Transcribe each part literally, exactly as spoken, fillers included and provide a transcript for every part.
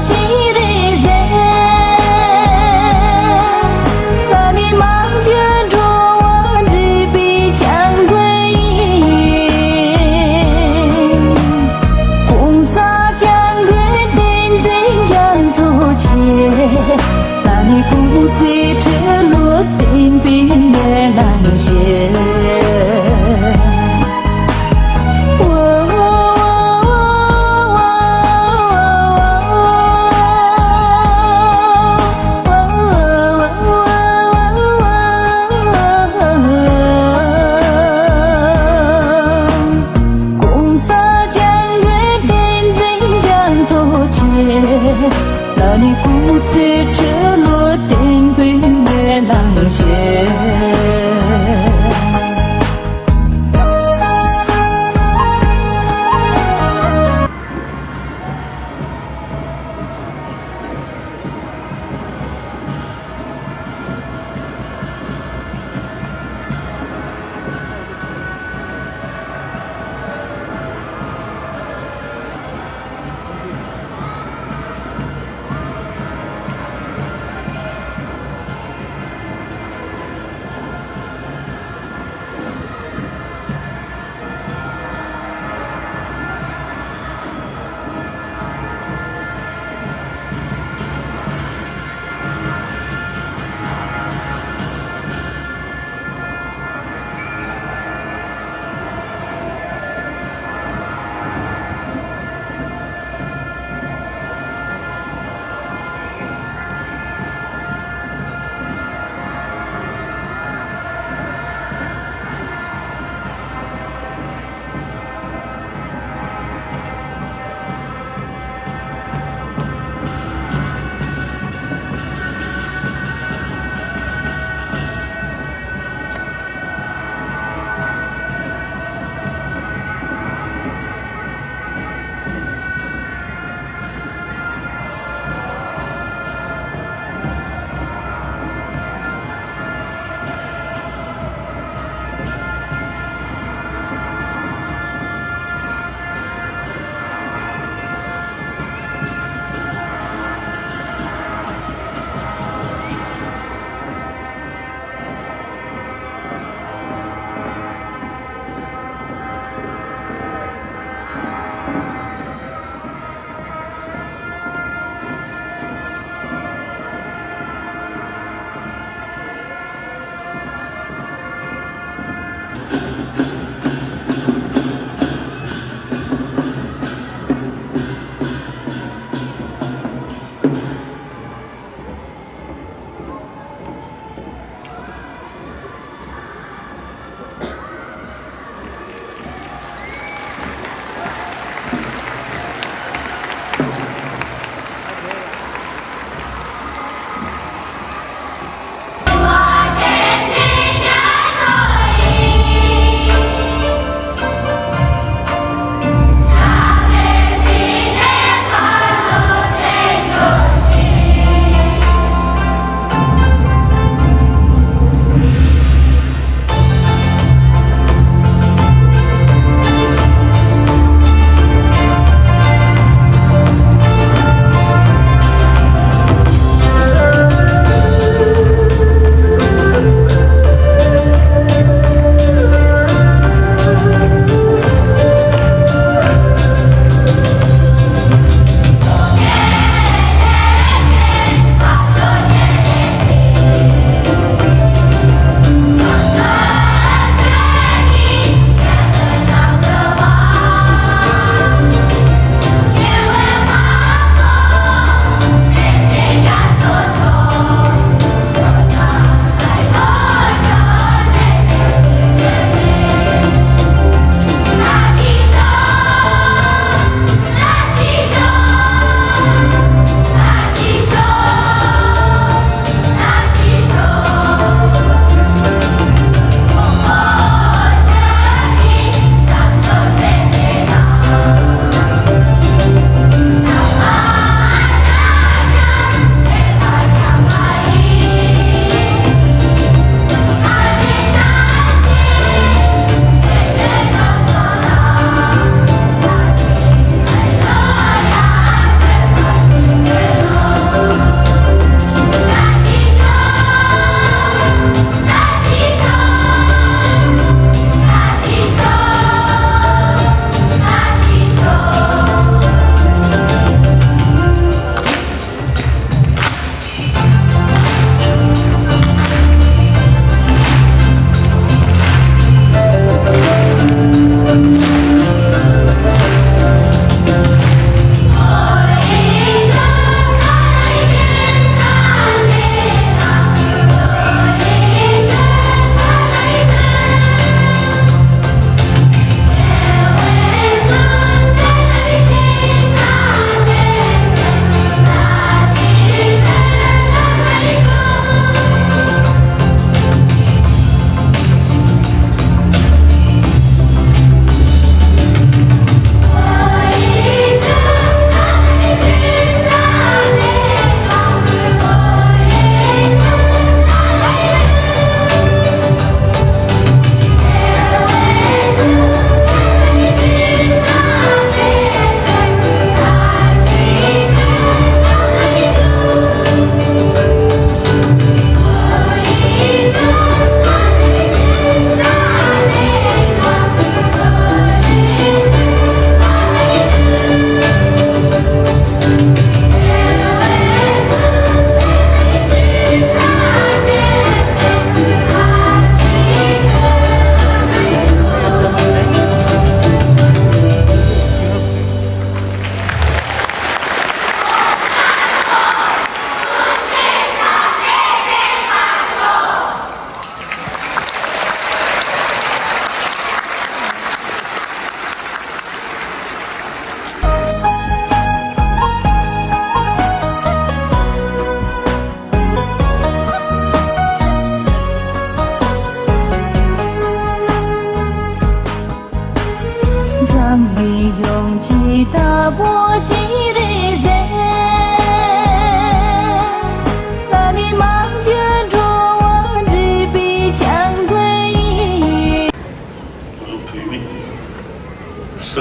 ཞིག་རེད་ཟེར། ང་ནི་མང་སྤྱོད་འགྲོ་བ་འདྲེན་པའི་སྐྱབས་མགོན་ཡིན། ༸གོང་ས་༸སྐྱབས་མགོན་བསྟན་འཛིན་རྒྱ་མཚོ་མཆོག་ང་ནི་སྐུ་ཚེ་ཁྲི་ལོ་བརྟན་པའི་སྨོན་ལམ་ཞུ། ༸གོང་ས་༸སྐྱབས་མགོན་བསྟན་འཛིན་རྒྱ་མཚོ་མཆོག་ང་ནི་སྐུ་ཚེ་ཁྲི་ལོ་བརྟན་པའི་སྨོན་ལམ་ཞུ།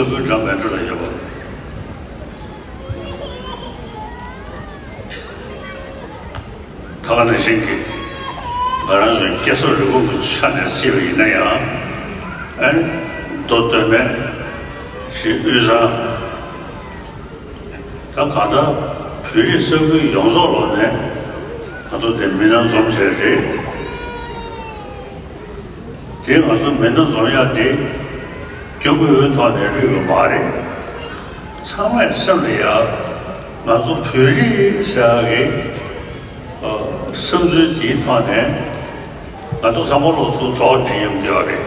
ས་ཁུལ་འདྲ་མི་འདྲ་ལ་ཡོད་པ། ད་ག་ནང་བཞིན་གྱི་ང་རང་ཚོའི་སྐྱེ་ས་རི་ཁུག་གི་ཆ་ནས་བརྩིས་པ་ཡིན་ན་ཡང་། ཨ་ནི་མདོ་སྟོད་སྨད་ཞེས་དབུས་གཙང་། ད་གང་ལྟར་བོད་རིགས་ས་ཁུལ་ཡོངས་རྫོགས་ལ་ནས་ང་ཚོ་དེ་མི་སྣ་འཛོམས་བྱས་རེད། དེ་ང་ཚོ་མི་སྣ་འཛོམས་ཡག་དེ་སྐྱོ་པོའི་ཐོག་ནས་རིག་པ་མ་རེད། ཚང་མས་སེམས་ལ་ཡ་ང་ཚོ་བོད་རིགས་ཟེར་ཡག་གི་ཨ་བསམ་ཚུལ་དེའི་ཐོག་ནས་ང་ཚོ་ཚང་མ་ལོ་ཚོ་དོགས་འདྲི་ཡོང་གི་ཡོད་རེད།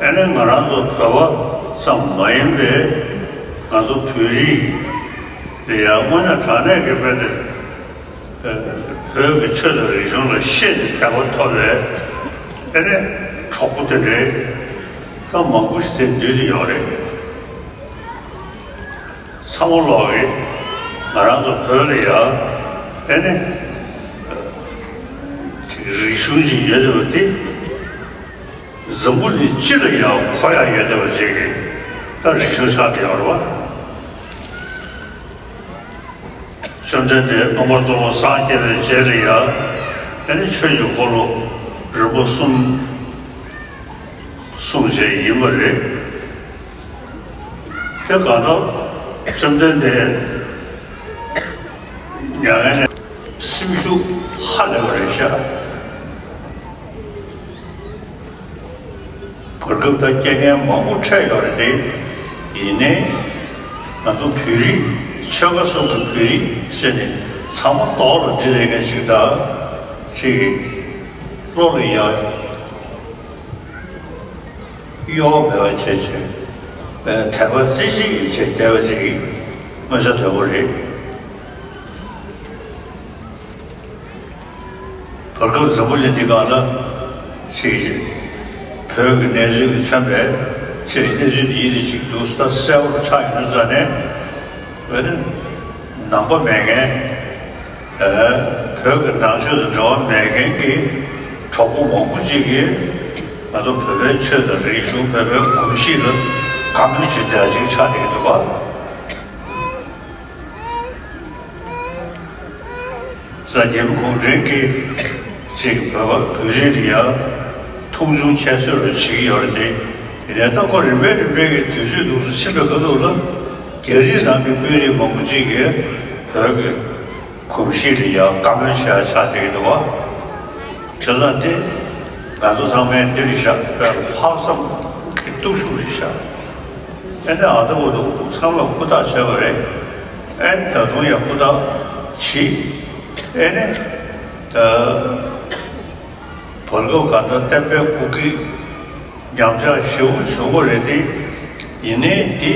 ཨ་ནི་ང་རང་ཚོ་བོད་པ་ཙམ་མ་ཡིན་པའི་ང་ཚོ་བོད་རིགས་ལ་ཡང་དངོས་གནས་དྲང་གནས་ཀྱི་དཔེ་དེ་བོད་ཀྱི་ཆོས་དང་རིག་གཞུང་ལ་ཤེས་ཏེ་དད་པ་ཐོབ་པའི་ཨ་ནི་གྲོགས་པོ་དེ་འདྲའི་ད་མང་པོ་ཞིག་དེ་འདུས་ཏེ་ཡོད་རེད། ཚང་མ་ལོག་གིས་ང་རང་ཚོ་བོད་ལ་ཡང་ཨ་ནི་ཅིག་རིག་གཞུང་ཅིག་ཡོད་བསྡད་པ་འདི། འཛམ་བུ་གླིང་སྤྱི་ལ་ཡང་མཁོ་ཡག་ཡོད་བསྡད་པ་ཅིག་གི་ད་རིག་གཞུང་ཆགས་བསྡད་ཡོད་རེད་བ། བཅོམ་ལྡན་འདས་མངོན་པར་རྫོགས་པར་སངས་རྒྱས་པའི་རྗེས་ལ་ཡང་ཨ་ནི་ཆོས་ཀྱི་འཁོར་ལོ་རིམ་པ་གསུམ་གསུངས་བྱས་ཡིན་པ་རེད། དེ་གང་ལྟར་བཅོམ་ལྡན་འདས་མྱ་ངན་ལས་སེམས་ཤུགས་ཧ་ལས་པ་རེད་ཤག་བར་སྐབས་ད་རྐྱེན་ངན་མང་པོ་འཕྲད་ཡོད་རེད་དེ། ཡིན་ནའི་ང་ཚོ་བོད་རིགས་ཆོལ་ཁ་གསུམ་གྱི་བོད་རིགས་ཟེར་ནས་ཚང་མ་རྡོག་ལ་སྒྲིལ་ལས་མཁན་ཞིག་དང་ཅིག་བློ་ལ་ཡ་གཡོ་བ་མེད་པ་བྱས་བྱས་དད་པ་རྩེ་གཅིག་བྱས་བསྡད་པ་ཅིག་མངོན་གསལ་དོད་པོ་རེད། བར་སྐབས་འཛམ་བུ་གླིང་འདི་སྒང་ལ་ཅིག་བོད་ཀྱི་གནས་ཚུལ་གྱིས་མཚོན་པའི་ཅིག་གནས་ཚུལ་འདི་ཡིན་ནི་ཅིག་འདུག་ས་གསལ་པོར་ཆགས་ཡོད་ཙང་ནས། འོན་ཏེ་ནང་པ་མེད་མཁན། ཨ་བོད་ཀྱི་ནང་ཆོས་དང་འབྲེལ་བ་མེད་མཁན་གྱི་གྲོགས་པོ་མང་པོ་ཅིག་གིས་ང་ཚོ་བོད་པའི་ཆོས་དང་རིག་གཞུང་བོད་པའི་གོམས་གཤིས་ལ་དགའ་མོས་བྱེད་བསྡད་ཅིག་ཆགས་བསྡད་ཀྱི་འདུག་པ། ས་རྒྱལ་པོ་གུང་ཁྲན་གྱིས་ཅིག་བོད་པ་བོད་རིགས་ལ་ཡང་མཐོང་ཆུང་ཁྱད་གསོད་རུ་བྱེད་ཀྱི་ཡོད་རེད་དེ། དེ་ནས་ད་ཁོ་རིམ་པས་རིམ་པས་ཀྱི་དུས་ཚོད་འདུག་སེ་ཕྱིན་པའི་ཁ་ཐུག་ལ་རྒྱ་རིགས་ནང་གི་དཔོན་རིགས་མང་པོ་ཅིག་གིས་བོད་ཀྱི་གོམས་གཤིས་ལ་ཡང་བཀའ་མོལ་བྱེད་ཡ་ཆགས་བསྡད་ཀྱི་འདུག་བ། བྱས་ཙང་དེ་ང་ཚོ་ཚང་མའི་འདི་རེད་ཤག་དཔེ་ལྷག་བསམ་གྱི་སྟོབས་ཤུགས་རེད་ཤག་ཨེ་ནས་ཨ་ད་འོ་དུ་ཚང་མས་ཧུར་ཐག་བྱས་པ་རེད། ཨེ་ད་དུང་ཡང་ཧུར་ཐག་བྱེད། ཨེ་ནས་ད་བར་སྐབས་ག་ད་བསྟན་པའི་སྐུ་སྒེར་ཉམས་ཆག་ཞེ་པོ་བྱུང་བ་རེད་དེ། ཡིན་ནའི་དེ་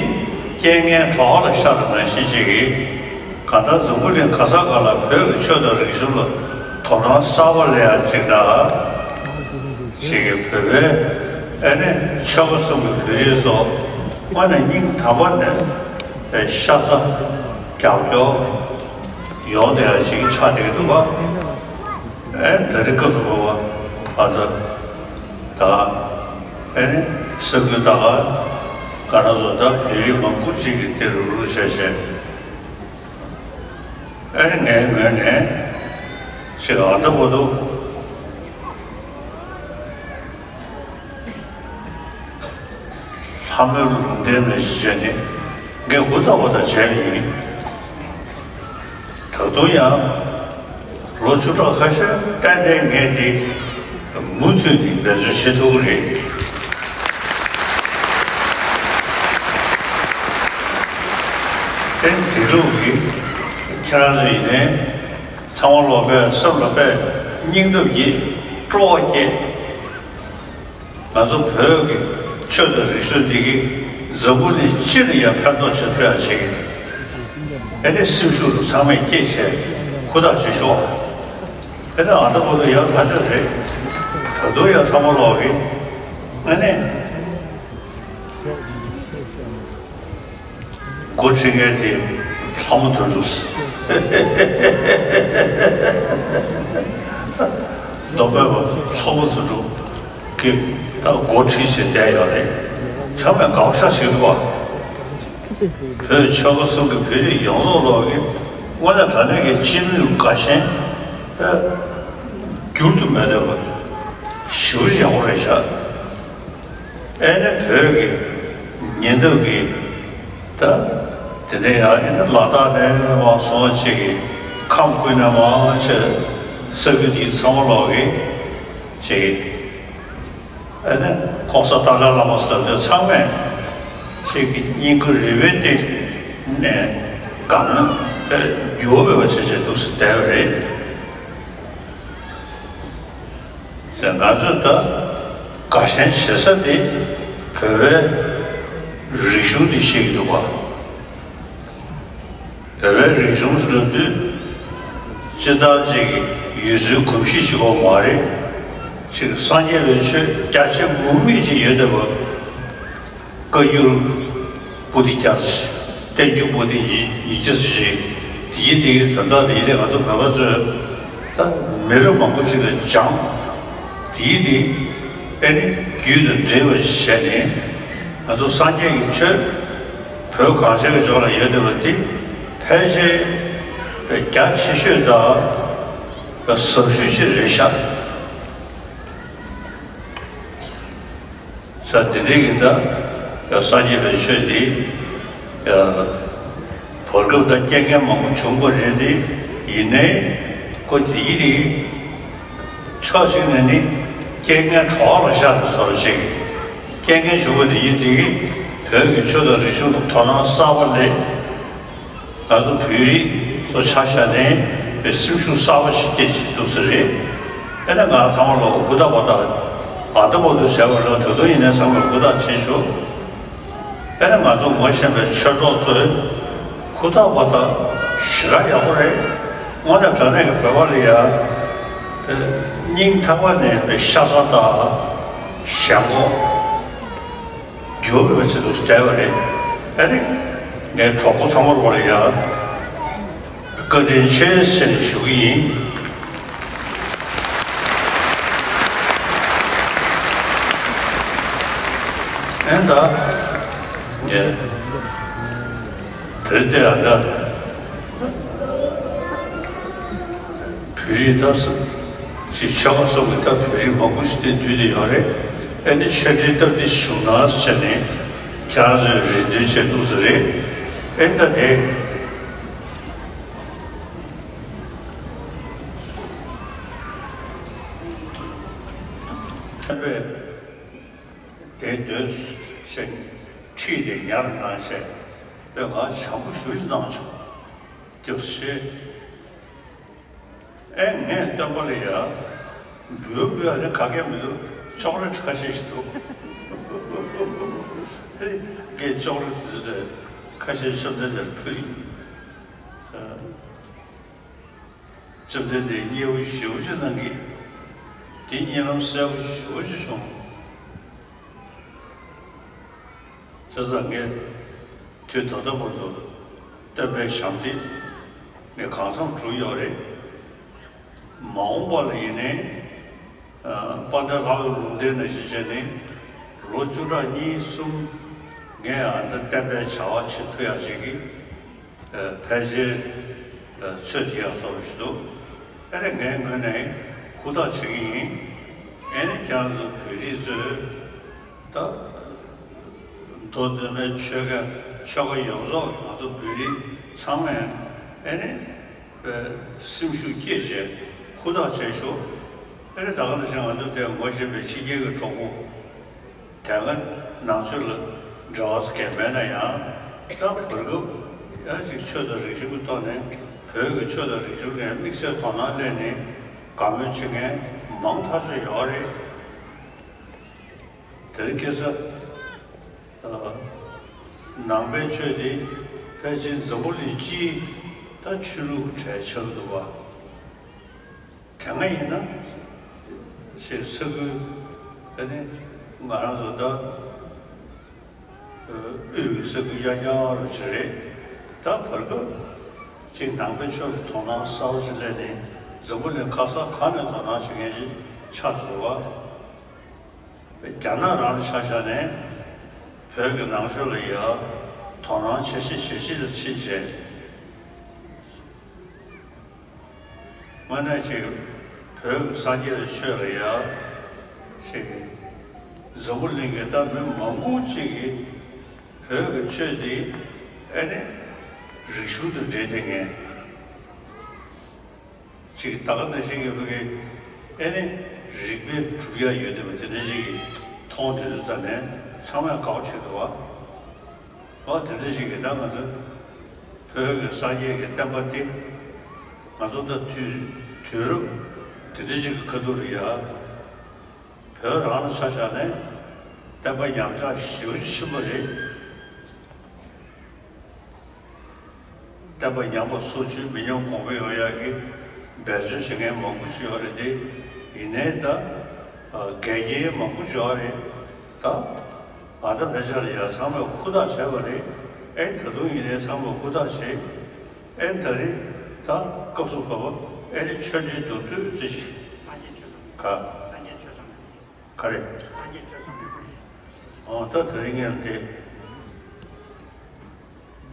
རྐྱེན་ངན་གྲོགས་ལ་ཤར་བ་ནང་བཞིན་ཅིག་གིས་གང་ལྟར་འཛམ་བུ་གླིང་ག་ས་ག་ལ་བོད་ཀྱི་ཆོས་དང་རིག་གཞུང་ལ་དོ་སྣང་གསར་པ་སླེབས་ཡག་ཅིག་དང་། ཅིག་གིས་བོད་པའི་ཨེ་ནས་ཆོལ་ཁ་གསུམ་གྱི་བོད་རིགས་ཚོ་དངོས་གནས་སྙིང་ཐག་པ་ནས་ཨེ་ཤ་ཚ་རྒྱབ་སྐྱོར་ཡོང་བསྡད་ཡག་ཅིག་ཆགས་བསྡད་ཀྱི་འདུག་ག་ཨེ་ད་རེས་སྐབས་སུ་བབ་པ་ཨ་ད་ད་ཨེ་ནས་ས་ཁུལ་ད་ག་ག་ར་ཚོ་ད་བོད་རིགས་མང་པོ་ཅིག་གིས་དེ་རུབ་རུབ་བྱས་བྱས། ཨེ་ནས་ངའི་ངོས་ནས་ཅིག་ཨ་ད་བར་དུ་ལྷ་མོའི་ལུང་བསྟན་ནས་བྱས་ནས་ངས་འུ་ཐག་འུ་ཐག་བྱས་པ་ཡིན། ད་དུང་ཡང་ལོ་བཅུ་ཕྲག་ཁ་ཤས་ཏན་ཏན་ངས་འདི་མུ་མཐུད་ནས་འབད་བརྩོན་བྱེད་ཐུབ་ཀྱི་རེད། ཨེ་དེ་ལུགས་ཀྱིས་ཁྱེད་རང་ཚོ་ཡིན་ནའི་ཚང་མ་ལོག་པའི་བསམ་བློ་དཔེ་སྙིང་སྟོབས་ཀྱིས་སྤྲོ་བ་བསྐྱེད། ང་ཚོ་བོད་ཀྱི་ཆོས་དང་རིག་གཞུང་འདི་གིས་འཛམ་བུ་གླིང་སྤྱི་ལ་ཡང་ཕན་ཐོགས་བྱེད་ཐུབ་ཡག་ཅིག་ཨེ་ནས་སེམས་ཤུགས་དུ་ཚང་མས་བསྐྱེད་བྱས་ཧུར་ཐག་བྱེད་ཤོག་ཨེ་ནས་ཨ་ད་བར་དུ་ཡག་ཐག་ཆོད་རེད། ད་དུང་ཡང་ཚང་མ་ལོག་གིས་ཨེ་ནས། འགོ་ཁྲིད་མཁན་དེ་ལྷ་མོ་དོན་གྲུབ། མདོ་སྨད་པ་ལྷ་མོ་དོན་གྲུབ་ཀྱིས་ད་འགོ་ཁྲིད་བྱས་བསྡད་ཡོད་རེད། ཚང་མས་དགའ་པོ་ཞེ་དྲག་བྱེད་ཀྱི་འདུག་བ། བོད་ཆོལ་ཁ་གསུམ་གྱི་བོད་རིགས་ཡོངས་རྫོགས་ལོག་གི་དངོས་གནས་དྲང་གནས་ཀྱི་སྤྱི་མོས་དགའ་ཞེན་འགྱུར་དུ་མེད་འདོད་པ་ཞེ་པོ་ཡག་པོ་རེད་ཤག་ཨེ་ནི་བོད་ཀྱི་ཉེ་འདབས་ཀྱི་ད་དེ་འདྲ་ཡང་ཨེ་ནི་ལ་དྭགས་ནས་མར་སོང་བ་ཅིག་གི་ཁམས་ཀུན་ནས་མར་ཆེ་ས་ཁུལ་འདི་ཚང་མ་ལོག་གི་ཅིག་ཨེ་ནི་༸གོང་ས་ཏཱ་ལའི་བླ་མ་ཟེར་དེ་ཚང་མས་ཅིག་གི་སྙིང་ཁུ་རུས་པའི་གཏིང་ནས་དགའ་མོས་འགྱུར་བ་མེད་པ་བྱས་བྱས་འདུག་སེ་བསྡད་པ་རེད། ཟེར་ང་ཚོས་ད་དགའ་ཞེན་བྱེད་ས་དེ་བོད་པའི་རིག་གཞུང་དེ་ཤེས་ཀྱི་འདུག་བ། བོད་པའི་རིག་གཞུང་ཟེར་དུས་སྤྱིར་བཏང་ཅིག་ཡུལ་སྲོལ་གོམས་གཤིས་ཤིག་ཡོད་མ་རེད། ཅིག་སངས་རྒྱས་པའི་ཆོས་རྒྱ་ཆེ་མུ་མེད་ཅིག་ཡོད་བསྡད་པ། བཀའ་འགྱུར་པོ་ཏི་བརྒྱ་ཙམ་ཞིག་བསྟན་འགྱུར་པོ་ཏི་ཉིས་ཉིས་བརྒྱ་ཙམ་ཞིག་དེ་ཡིན་དེ་ཡིན་དོན་དག་དེ་ཡིན་ནས་ང་ཚོ་བོད་པ་ཚོས་ད་མི་རབས་མང་པོ་ཅིག་ལ་སྦྱངས། དེ་ཡིན་དེ་ཨེ་ནི་རྒྱུད་དང་འདྲེས་པ་ཞིག་བྱས་ནས་ང་ཚོ་སངས་རྒྱས་ཀྱི་ཆོས་བོད་གངས་ཅན་གྱི་ལྗོངས་ལ་ཡོད་བསྡད་པ་དེ་ཕལ་ཆེར་རྒྱ་ཆེ་ཤོས་དང་ཟབ་ཤོས་ཤིག་རེད་ཤག་ས་དེ་འདྲའི་གི་ད་སངས་རྒྱས་པའི་ཆོས་འདི་བར་སྐབས་ད་རྐྱེན་ངན་མང་པོ་བྱུང་བ་རེད་དེ། ཡིན་ནའི་ཁོ་དེ་ཡི་རིགས་ཕྱོགས་གཅིག་ནས་ནི་རྐྱེན་ངན་གྲོགས་ལ་ཤར་བའི་བཟོ་འདྲ་ཞིག་རྐྱེན་ངན་བྱུང་བ་དེ་ཡིན་དེ་བོད་ཀྱི་ཆོས་དང་རིག་གཞུང་ལ་དོ་སྣང་གསར་པ་སླེབས། ང་ཚོ་བོད་རིགས་ཚོ་ཆ་བཞག་ནས་པའི་སེམས་ཤུགས་གསར་པ་ཞིག་སྐྱེས་ཀྱི་འདུག་ས་རེད། ཨེ་ན་ང་ཚང་མ་ལོ་ཧུར་ཐག་པ་ཐག་ཨ་ཏི་པོ་ཏི་བྱས་པ་ལ་ད་དུང་ཡིན་ནའི་ཚང་མས་ཧུར་ཐག་བྱེད་ཤོག་ཨེ་ན་ང་ཚོ་ངོ་ཤེས་པའི་ཆོས་གྲོགས་ཚོས་ཧུར་ཐག་པ་ཐག་ཞེ་དྲག་ཡག་པོ་རེད། དངོས་གནས་དྲང་གནས་ཀྱི་བོད་པ་ལ་ཡ་དེ་སྙིང་ཐག་པ་ནས་པའི་ཤ་ཚ་དང་ཞེན་ཁོག་འགྱུར་བའི་ཆེད་དུ་བསྡད་པ་རེད། ཨ་ནི་ངའི་གྲོགས་པོ་ཚང་མར་བ་ལ་ཡ་བཀའ་དྲིན་ཆེ་ཟེར་ནས་ཞུ་གི་ཡིན། ཨེ་ད་ངས་དེ་ལྟས་ཨ་ད། བོད་རིགས་ད་ས་ཅིག་ཆོལ་ཁ་གསུམ་གྱི་ད་བོད་རིགས་མང་པོ་ཞིག་དེ་འདུས་བསྡད་ཡོད་རེད། ཨེ་ནི་ཆོས་འབྲེལ་སྟབས་བདེ་བྱུང་ན་བྱས་ནས་ཁྱེད་རང་ཚོས་རེ་འདུན་བྱས་འདུག་ས་རེད། ཨེ་ད་དེ་ཨེ་པས་དེ་འདོད་བྱས་ནས་ཁྲིད་དེ་ཉར་གནང་བྱས་པས་ང་བྱམས་པོ་ཞུ་ཞིག་གནང་བྱུང་། སྐྱབས་ཤེས། ཨེ་ངས་སྟོན་པ་ལ་ཡ། འབུལ་དགོས་ཨ་ནི་ག་གེ་མི་འདུག་ཅོག་ལེ་ཊི་ཁ་ཤས་ཤིག་འདུག་ངས་ཅོག་ལེ་ཊི་ཟེར་ཏེ་ཁ་ཤས་བཅོམ་ལྡན་འདས་ལ་ཕུལ་ཡིན། བཅོམ་ལྡན་འདས་མཉེས་པོ་ཞེ་པོ་ཅིག་གནང་གི་དེ་གཉིད་ལམ་གསལ་པོ་ཞེ་པོ་ཅིག་བྱུང་། བྱས་ཙང་ངས་དུས་ད་ལྟ་བར་དུ་སྟོན་པའི་ཞབས་འདེགས་ངས་གང་འཚམ་བསྒྲུབས་ཡོད་རེད། མ་འོངས་པ་ལ་ཡིན་ནའི་དཔལ་ལྡན་ལྷ་བའི་ལུང་བསྟན་ནང་བཞིན་བྱས་ནས་ལོ་བཅུ་ཕྲག་གཉིས་གསུམ་ངས་ཨ་ད་བསྟན་པའི་བྱ་བ་བྱེད་ཐུབ་ཡག་ཅིག་གི་ཕལ་ཆེར་ཚོད་ཐིག་ཡག་བཟོ་འདྲ་ཞིག་འདུག་ཨེ་ནས་ངས་ངོས་ནས་ཧུར་ཐག་བྱེད་ཀྱི་ཡིན། ཨེ་ནས་ཁྱེད་རང་ཚོ་བོད་རིགས་ཚོས་ད་མདོ་སྟོད་སྨད་ཆོལ་ཁ་ཆོལ་ཁ་ཡོངས་རྫོགས་ང་ཚོ་བོད་རིགས་ཚང་མས་ཨེ་ནས་སེམས་ཤུགས་བསྐྱེད་བྱས་ཧུར་ཐག་བྱས་ཤོག་ཨེ་ནས་ད་ག་ནང་བཞིན་ང་ཚོ་དེ་ངོ་ཤེས་པའི་ཕྱི་རྒྱལ་གྱི་གྲོགས་པོ། དེ་སྔ་ནང་ཆོས་ལ་འབྲེལ་བ་གང་ཡང་མེད་ན་ཡང་ད་བར་སྐབས་ཡང་ཅིག་ཆོས་དང་རིག་གཞུང་གི་ཐོག་ནས་བོད་ཀྱི་ཆོས་དང་རིག་གཞུང་ལ་དམིགས་བསལ་དོ་སྣང་སླེབས་ནས་དགའ་མོས་བྱེད་མཁན་མང་ཐག་ཆོད་ཡོད་རེད། དེ་རིང་ཁ་སང་ནང་པའི་ཆོས་དེ་ཕལ་ཆེར་འཛམ་བུ་གླིང་སྤྱིའི་ད་ཆོས་ལུགས་གྲས་ཆགས་འདུག་བ། དེ་སྔ་ཡིན་ན་ཞེས་ས་ཁུལ་ཨ་ནི་ང་རང་ཚོ་ད་དབུས་ཀྱི་ས་ཁུལ་གཡར་གྱང་རུ་བྱེད་རེད། ད་བར་སྐབས་ཅིག་ནང་པའི་ཆོས་ལ་དོ་སྣང་གསར་བ་ཞིག་སླེབས་ནས་འཛམ་བུ་གླིང་ག་ས་ག་ནས་དོ་སྣང་བྱེད་མཁན་ཞིག་ཆགས་སོང་བ། རྒྱ་ནག་རང་ལ་ཆ་བཞག་ནས་ བོད་ཀྱི་ནང་ཆོས་ལ་ཡ་དོ་སྣང་ཆེ་ཆེ་ཆེ་ཆེ་ལ་ཕྱིན་བྱས། དངོས་གནས་ཅིག་བོད་ཀྱི་སངས་རྒྱས་ཀྱི་ཆོས་ལ་ཡ་ཅིག་འཛམ་བུ་གླིང་གི་ད་མི་མང་པོ་ཅིག་གིས་བོད་ཀྱི་ཆོས་འདི་ཨེ་ནི་རིག་གཞུང་དང་འབྲེལ་ཏེ་ངས། ཅིག་ད་ག་ནང་བཞིན་གྱི་བོད་ཀྱི་ཨེ་ནི་རིག་པའི་གྲུབ་ཡ་ཡོད་བསྡད་པ་དེ་འདྲ་ཅིག་གིས་མཐོང་བསྡད་དུས་ཙ་ནས་ཚང་མས་དགའ་པོ་བྱེད་འདུག་བ། འོ་དེ་འདྲ་ཅིག་གིས་ད་ང་ཚོ་བོད་ཀྱི་སངས་རྒྱས་ཀྱི་བསྟན་པ་འདི་ང་ཚོ་ད་དུས་དུས་རབས་དེ་འདྲ་ཅིག་གི་ཁ་ཐུག་ལ་ཡ། བོད་རང་ལ་ཆ་བཞག་ནས་བསྟན་པ་ཉམས་ཆག་ཞེ་པོ་ཕྱིན་པ་རེད། བསྟན་པ་ཉམས་པ་སོར་ཆུད་མི་ཉམས་གོང་འཕེལ་ཡོང་ཡག་གི་འབད་བརྩོན་བྱེད་མཁན་མང་པོ་ཅིག་ཡོད་རེད་དེ། ཡིན་ནའི་ད་འགལ་རྐྱེན་མང་པོ་ཅིག་ཡོད་རེད་ད། ང་ད་ཕལ་ཆེར་ལ་ཡ་ཚང་མས་ཧུར་ཐག་བྱས་པ་རེད། ཨེ་ད་དུང་ཡིན་ནའི་ཚང་མས་ཧུར་ཐག་བྱེད། ཨེ་ད་རེས་ད་སྐབས་སུ་བབ་པ་ཨེ་རེད། ཆོས་འབྲེལ་མདོར་བསྡུས་ཙི་ཅིག་སངས་རྒྱས་ཆོས་གསུམ་ག་སངས་རྒྱས་ཆོས་གསུམ་ག་རེ། སངས་རྒྱས་ཆོས་གསུམ་ཨོ་ད་དེ་རིང་ངས་དེ་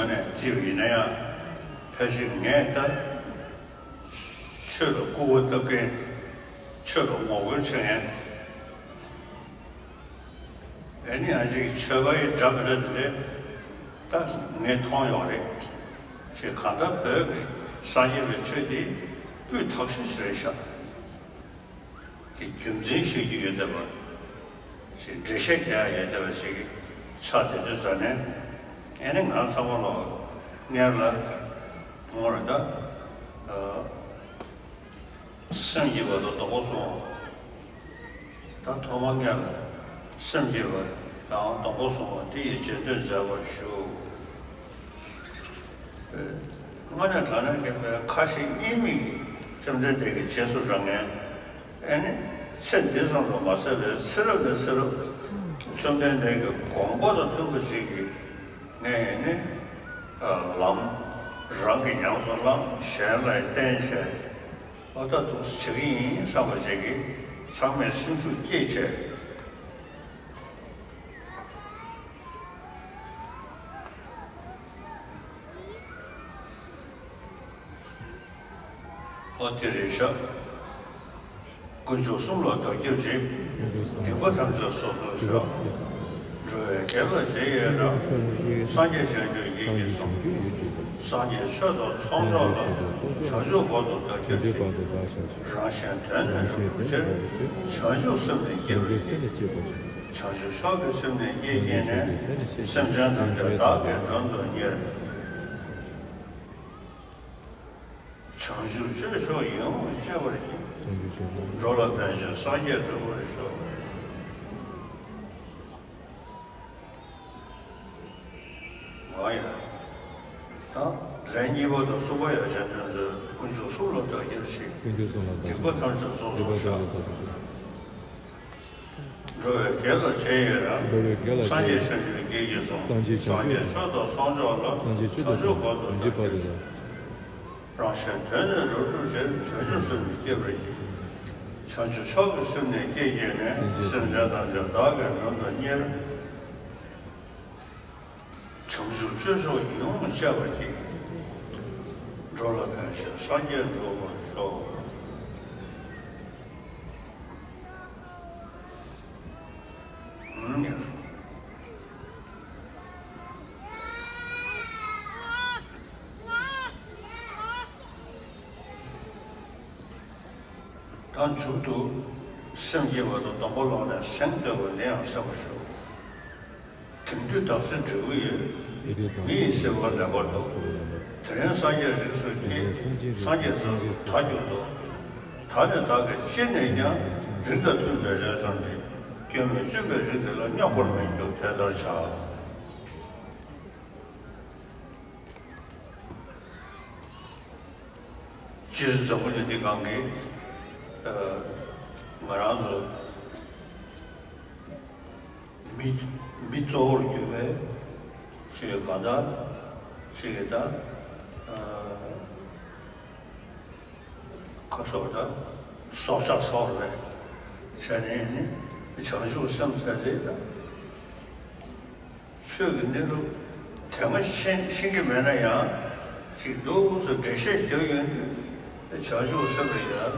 ནས་ཅིག་ཡིན་ན་ཡང་ཕལ་ཆེར་ངས་ད་ཆོས་ལ་སྐུར་བ་བཏབ་མཁན། ཆོས་ལ་ངོ་རྒོལ་བྱེད་མཁན། ཨེ་ནི་ཨ་ཅིག་ཆོས་པ་ཡི་འདྲ་མི་འདྲ་དེ་འདྲས་ད་ངས་མཐོང་ཡོང་རེད། ཞེས་གང་ལྟར་བོད་ཀྱི་སངས་རྒྱས་པའི་ཆོས་འདི་སྤུས་དག་ཤོས་ཤིག་རེད་ཤག་དེ་རྒྱུ་མཚན་ཤེས་རྒྱུ་ཡོད་བསྡད་པ་ཞིག་འགྲེལ་བཤད་རྒྱག་ཡ་ཡོད་བསྡད་པ་ཞིག་ཆགས་བསྡད་དུས་ཙ་ནས། ཨེ་ནི་ང་ཚང་མ་ལོག་སྔོན་ལ་ངོ་རེ་ད། སེམས་བསྐྱེད་པ་དང་སྡོང་པོ་སྲུང་བ། ད་ཐོག་མར་ངས་སེམས་བསྐྱེད་པ་དང་སྡོང་པོ་སྲུང་བ་དེ་ཡི་རྗེས་ཟློས་མཛད་པར་ཞུ། དངོས་གནས་དྲང་གནས་ཀྱི་ཁ་ཞེ་གཉིས་མེད་ཀྱི་བཅོམ་ལྡན་འདས་ཀྱི་རྗེས་སུ་འབྲང་མཁན། ཨེ་ནི་ཚེ་འདི་ཙམ་དུ་མ་ཟད་པའི་ཚེ་རབས་ནས་ཚེ་རབས་བཅོམ་ལྡན་འདས་ཀྱི་དགོངས་པ་དང་མཐུན་པ་ཞིག་གི་ངས་ནི་ལམ་རང་གིས་ཉམས་སུ་བླངས། གཞན་ལ་བསྟན་བྱས། ཨོ་ད་འདུག་སེ་བྱེད་ཀྱི་ཡིན་བསམ་པ་ཅིག་གིས་ཚང་མས་སེམས་ཤུགས་བསྐྱེད་བྱས། ཨོ་དེ་རེད་ཤག་དཀོན་མཆོག་གསུམ་ལ་བདག་སྐྱབས་མཆི། སྡིག་པ་ཐམས་ཅད་སོ་སོར་བཤགས། འགྲོ་བའི་དགེ་ལ་རྗེས་ཡི་རང་། སངས་རྒྱས་བྱང་ཆུབ་ཡིད་ཀྱིས་བཟུང་། སངས་རྒྱས་ཆོས་དང་ཚོགས་མཆོག་ལ། བྱང་ཆུབ་བར་དུ་བདག་སྐྱབས་མཆི། རང་གཞན་དོན་ནི་རབ་བསྒྲུབ་ཕྱིར། བྱང་ཆུབ་སེམས་ནི་བསྐྱེད་པར་བགྱི། བྱང་ཆུབ་མཆོག་གི་སེམས་ནི་བསྐྱེད་བགྱིས་ནས། སེམས་ཅན་ཐམས་ཅད་བདག་གིས་མགྲོན་དུ་གཉེར། བྱང་ཆུབ་སྤྱོད་མཆོག་ཡིད་འོང་སྤྱད་པར་བགྱི། འགྲོ་ལ་ཕན་ཕྱིར་སངས་རྒྱས་འགྲུབ་པར་ཤོག་ང་ཡང་། ད་ལན་གཉིས་པ་དང་གསུམ་པ་ཡང་གཞན་དོན་མཛོད། དཀོན་མཆོག་གསུམ་ལ་བདག་སྐྱབས་མཆི། སྡིག་པ་ཐམས་ཅད་སོ་སོར་བཤགས། འགྲོ་བའི་དགེ་ལ་རྗེས་ཡི་རང་། སངས་རྒྱས་བྱང་ཆུབ་ཡིད་ཀྱིས་བཟུང་། སངས་རྒྱས་ཆོས་དང་ཚོགས་མཆོག་ལ། བྱང་ཆུབ་བར་དུ་བདག་སྐྱབས་མཆི། རང་གཞན་དོན་ནི་རབ་བསྒྲུབ་ཕྱིར། བྱང་ཆུབ་སེམས་ནི་བསྐྱེད་པར་བགྱི། བྱང་ཆུབ་མཆོག་གི་སེམས་ནི་བསྐྱེད་བགྱིས་ནས། སེམས་ཅན་ཐམས་ཅད་བདག་གིས་མགྲོན་དུ་གཉེར། བྱང་ཆུབ་སྤྱོད་མཆོག་ཡིད་འོང་སྤྱད་པར་བགྱི། འགྲོ་ལ་ཕན་ཕྱིར་སངས་རྒྱས་འགྲུབ་པར་ཤོག་ཨུམ། ད་མཇུག་ཏུ་སེམས་བསྐྱེད་པ་དང་སྡོང་པོ་བླངས་ནས་གཟེངས་བསྟོད་པ་འདི་ཡང་གསན་པར་ཞུ། དེང་དུས་བདག་སྲིད་འབྲས་བུ་ཡོད། མི་ཡི་སྲིད་པ་ལེགས་པར་ཐོབ། དེ་རིང་སངས་རྒྱས་རིགས་སུ་སྐྱེས། སངས་རྒྱས་རྩ་རུ་བདག་གྱུར་ཏོ། ད་ནི་བདག་གིས་ཅི་ནས་ཀྱང་། རིགས་དང་མཐུན་པའི་ལས་བརྩམས་ཏེ། སྐྱོན་མི་བརྫུན་པའི་རིགས་འདི་ལ། རྙོག་པར་མི་འགྱུར་དེ་ལྟར་བྱ། སྤྱིར་འཛམ་བུ་གླིང་འདི་སྒང་གི་ང་རང་ཚོ་མི་མི་གཙོ་བོར་གྱུར་པའི་ཅིག་ག་ད་ཅིག་གི་ད་ཁ་སོགས་ད་སྲོག་ཆགས་སོགས་རེད། བྱས་ནས་ནི་བྱང་ཆུབ་སེམས་ཟེར་དེ་ད། ཆོས་ཀྱི་གནས་ལུགས་དེ་སྔ་ཤེས་ཤེས་ཀྱི་མེད་ན་ཡང་ཅིག་འདུག་སེ་འགྲེལ་བཤད་རྒྱག་ཡོང་དུས་བྱང་ཆུབ་སེམས་ལ་ཡང་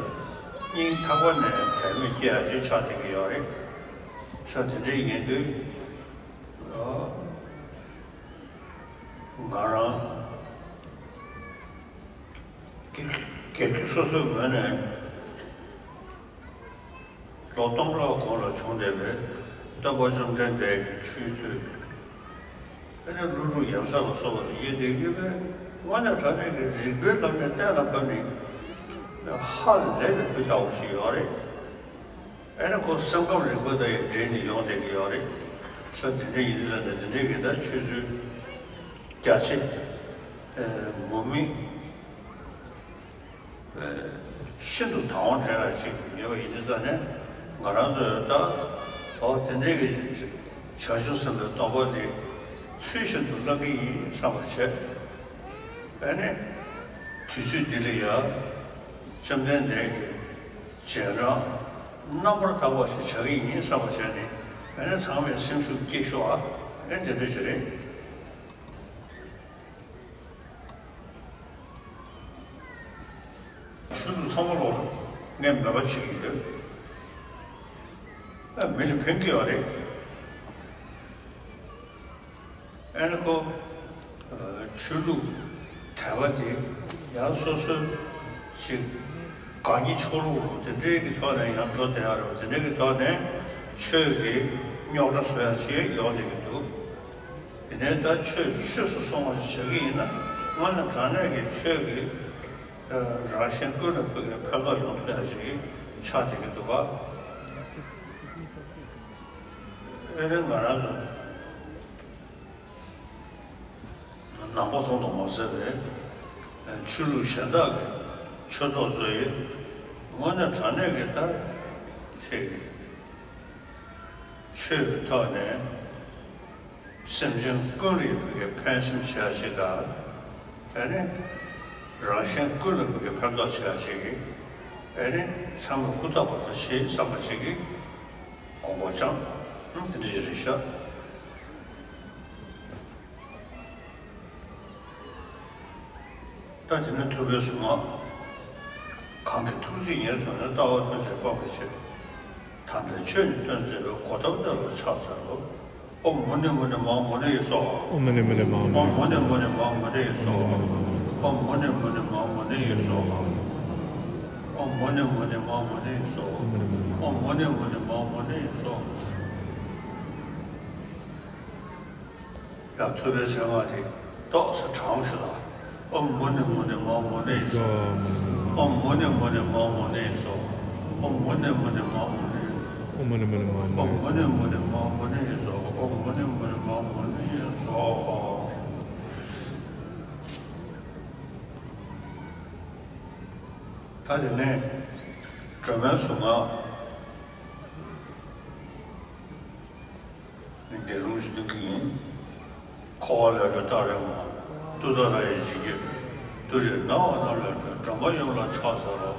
སྙིང་ཐག་པ་ནས་དད་མོས་སྐྱེ་ཡ་ཅིག་ཆགས་བསྡད་ཀྱི་ཡོད་རེད། ཆ་དེ་འདྲ་ཡིན་དུས་ང་རང་སྒེར་སོ་སོའི་ངོས་ནས། ལོ་སྟོང་ཕྲག་གོང་ལ་བྱུང་བསྡད་པའི་སྟོན་པ་བཅོམ་ལྡན་འདས་ཀྱི་ཆོས་ཚུལ། དཔེར་ན་ཀླུ་སྒྲུབ་ཡབ་སྲས་ལ་སོགས་པ་དེ་ཡིན་དེ་ཡོད་པས་དངོས་གནས་དྲང་གནས་ཀྱི་རིགས་པའི་ལམ་ནས་གཏན་ལ་ཕབ་ནས་ཧ་ལས་པའི་སྤུས་དག་པོ་ཞིག་ཡོད་རེད། ཨེ་ནི་ཁོ་སེམས་ཁམས་རིག་པ་དང་ཡང་འབྲེལ་ནས་ཡོང་བསྡད་ཀྱི་ཡོད་རེད། ས་དེ་འདྲ་ཡིན་དུས་ཙང་ནས་དེ་འདྲའི་གི་ད་ཆོས་ཚུལ་རྒྱ་ཆེ་ངོ་མི། ཤིན་ཏུ་དང་བ་འདྲ་བ་ཅིག་ཡོད་པ་ཡིན་དུས་ཙང་ནས་ང་རང་ཚོས་ད་འོ་དེ་འདྲའི་གི་བྱང་ཆུབ་སེམས་དཔའི་སྡོམ་པ་འདི་ཚུལ་བཞིན་དུ་བླང་གི་ཡིན་བསམ་པ་བྱས། ཨ་ནི་དུས་ཚོད་འདི་ལ་ཡང་བཅོམ་ལྡན་འདས་ཀྱི་རྗེས་འབྲང་རྣམ་པར་དག་པ་ཞིག་བྱ་གི་ཡིན་བསམ་པ་བྱས་ནས་ཨ་ནི་ཚང་མས་སེམས་ཤུགས་སྐྱེད་ཤོག་ཨ་ཨ་ནི་དེ་འདྲ་ཞིག་རེད། ཆོས་ལུགས་ཚང་མ་ལོག་ངས་མེད་པ་བྱེད་ཀྱི་ཡོད། ཨ་མི་ལ་ཕན་གྱི་ཡོད་རེད། ཨ་ནི་ཁོ་ཆོས་ལུགས་དད་པ་དེ་ཡང་སོ་སོའི་ཅིག་དགའ་ཉེ་ཕྱོགས་ལུགས་དེ་འདྲའི་གི་ཐོག་ནས་ཡང་འགྲོ་བསྡད་ཡ་རེད། དེ་འདྲའི་གི་ཐོག་ནས་ཆོས་ཀྱི་རྙོག་དྲ་བཟོ་ཡ་ཅིག་ཡོང་བསྡད་ཀྱི་འདུག་དེ་ནས་ད་ཆོས་ཆོས་སུ་སོང་བ་ཞིག་བྱེད་ཀྱི་ཡིན་ན་དངོས་གནས་དྲང་གནས་ཀྱི་ཆོས་ཀྱི་རང་གཞན་ཀུན་ལ་ཕན་གྱི་ཕན་ཐོགས་ཡོང་ཐུབ་ཡ་ཞིག་ཆགས་བསྡད་ཀྱི་འདུག་ག་ཨེ་རེད། ང་རང་ཚོ་ནང་པ་ཚོ་དང་མ་ཟད་པའི་ཆོས་ལུགས་གཞན་དག་གི་ཆོས་ཐོག་ཚོ་ཡིས་དངོས་གནས་དྲང་གནས་ཀྱི་ད་ཞིག་ཆོས་ཀྱི་ཐོག་ནས། སེམས་ཅན་ཀུན་ལ་ཡོད་པའི་ཕན་སེམས་བྱེད་ཡ་ཞིག་དང་། ཨ་ནི། རང་གཞན་ཀུན་ལ་ཡོད་པའི་ཕན་ཐོགས་བྱེད་ཡ་ཞིག་གིས། ཨ་ནི། ཚང་མས་ཧུར་ཐག་པ་ཚོ་བྱེད་བསམ་པ་ཞིག་གིས། དགོངས་པ་བཅངས། ཨང་དེ་འདྲ་ཞིག་རེད་ཤག་ད་དེ་ནས་ཐུབ་པའི་གཟུངས་སྔགས། གང་གི་ཐུགས་རྗེས་ཉེར་བཟུང་ནས། ལྟ་བ་ཐམས་ཅད་སྤང་བའི་ཕྱིར། དམ་པའི་ཆོས་ནི་སྟོན་མཛད་པའི། གོ་ཏམ་དེ་ལ་ཕྱག་འཚལ་ལོ། ཨོཾ་མུ་ནེ་མུ་ནེ་མ་ཧཱ་མུ་ནེ་ཡེ་སྭཱ་ཧཱ། ཨོཾ་མུ་ནེ་མུ་ནེ་མ་ཧཱ་མུ་ནེ་ཡེ་སྭཱ་ཧཱ། ཨོཾ་མུ་ནེ་མུ་ནེ་མ་ཧཱ་མུ་ནེ་ཡེ་སྭཱ་ཧཱ། ཨོཾ་མུ་ནེ་མུ་ནེ་མ་ཧཱ་མུ་ནེ་ཡེ་སྭཱ་ཧཱ། ཨོཾ་མུ་ནེ་མུ་ནེ་མ་ཧཱ་མུ་ནེ་ཡེ་སྭཱ་ཧཱ། ཡང་ཐུབ་པའི་གཟུངས་སྔགས་དེ་ཏོག་ཙམ་གྲང་ཞིག་ལ། ཨོཾ་མུ་ནེ་མུ་ནེ་མ་ཧཱ་མུ་ནེ་ཡེ་སྭཱ་ཧཱ། ཨོཾ་མུ་ནེ་མུ་ནེ་མ་ཧཱ་མུ་ནེ་ཡེ་སྭཱ་ཧཱ། ཨོཾ་མུ་ནེ་མུ་ནེ་མ་ཧཱ་མུ་ནེ་ཡེ་སྭཱ་ཧཱ། ཨོཾ་མུ་ནེ་མུ་ནེ་མ་ཧཱ་མུ་ནེ་ཡེ་སྭཱ་ཧཱ། ཨོཾ་མུ་ནེ་མུ་ནེ་མ་ཧཱ་མུ་ནེ་ཡེ་སྭཱ་ཧཱ། ད་དེ་ནས་སྒྲོལ་མའི་གཟུངས་སྔགས། འདི་ལུགས་ཀྱི་སྟོན་གྱི་ཡིན། འཁོར་བ་ལས་སྒྲོལ་ཏཱ་རེ་མ། ཏུཏྟཱ་ར་ཡི་འཇིགས་བརྒྱད་སྒྲོལ། ཏུ་རེ་ན་བ་ན་ལས་སྒྲོལ། སྒྲོལ་མ་ཡུམ་ལ་ཕྱག་འཚལ་ལོ།